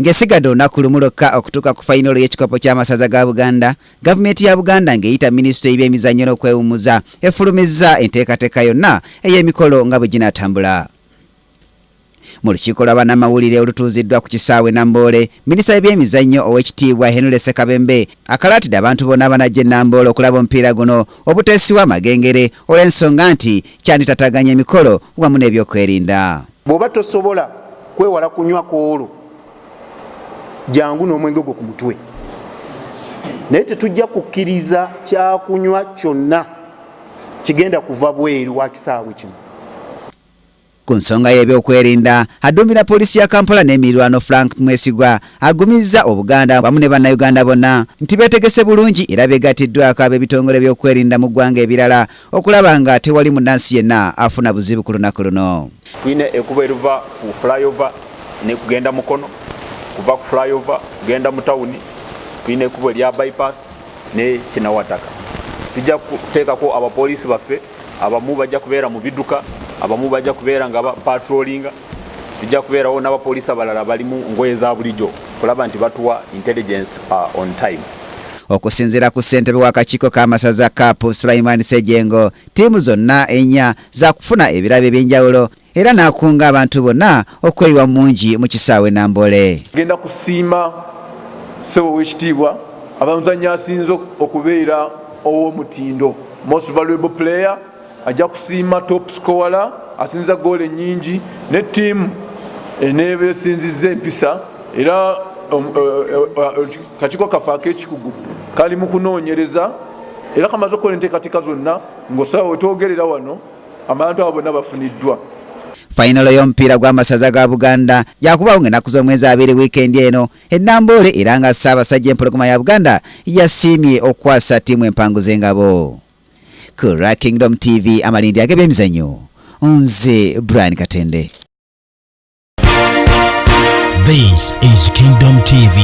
Ng'esigadde olunaku lumu lwokka okutuuka ku fayinolo y'ekikopo ky'amasaza ga Buganda, gavumenti ya Buganda ng'eyita minisitule y'ebyemizannyo n'okwewummuza efulumizza enteekateeka yonna ey'emikolo nga bwe ginaatambula. Mu lukiiko lwa bannamawulire olutuuziddwa ku kisaawe Namboole, minisita w'ebyemizannyo Oweekitiibwa Henry Ssekabembe akalaatidde abantu bonna abanajja e Namboole okulaba omupiira guno obuteesiwa amagengere olw'ensonga nti kyanditataaganya emikolo wamu n'ebyokwerinda. Bw'oba tosobola kwewala kunywa kw'olwo, jangu n'omwenge gwo ku mutwe, naye tetujja kukkiriza kyakunywa kyonna kigenda kuva bweru wa kisaawe kino. Ku nsonga y'ebyokwerinda, aduumira poliisi ya Kampala n'emirirwano Frank Mwesigwa agumizza Obuganda wamu ne Bannayuganda bonna nti beetegese bulungi era beegattiddwako ab'ebitongole by'okwerinda mu ggwanga ebirala okulaba nga tewali munnansi yenna afuna buzibu ku lunaku luno. Tulina ekubo eriva ku flyover ne kugenda Mukono, kuva ku flyover kugenda mu tawuni, tulina ekubo erya bypass ne Kinawataka. Tujja kuteekako abapoliisi baffe, abamu bajja kubeera mu biduka, abamu bajja kubeera nga patrollinga. Tujja kubeerawo n'abapoliisi abalala bali mu ngoye za bulijjo kulaba nti batuwa intelligence on time. Okusinziira ku ssentebe w'akakiiko k'amasaza CAP Sulaiman Ssejengo, ttiimu zonna ennya zaakufuna ebirabo eby'enjawulo era n'akunga abantu bonna okweyiwa mungi mu kisaawe Namboole. Genda kusiima ssebo w'ekitiibwa abamuzannyi asinze okubeera ow'omutindo, most valuable player, ajja kusiima top scorer asinza goolo ennyingi ne ttiimu eneeba esinzizza empisa. Era kakiiko kaffe ak'ekikugu kali mu kunoonyereza era kamaze okukola enteekateeka zonna ng'osaawa wetwogerera wano abantu abo bonna bafuniddwa. Fayinolo y'omupiira gw'amasaza ga Buganda yakubaawo ng'ennaku z'omwezi 20 wiikendi eno e Namboole, era nga Ssaabasajja Empologoma ya Buganda yasiimye okukwasa ttiimu empanguzi engabo. Ku lwa Kingdom TV amalindi ag'ebyemizannyo, nze Brian Katende. This is Kingdom TV.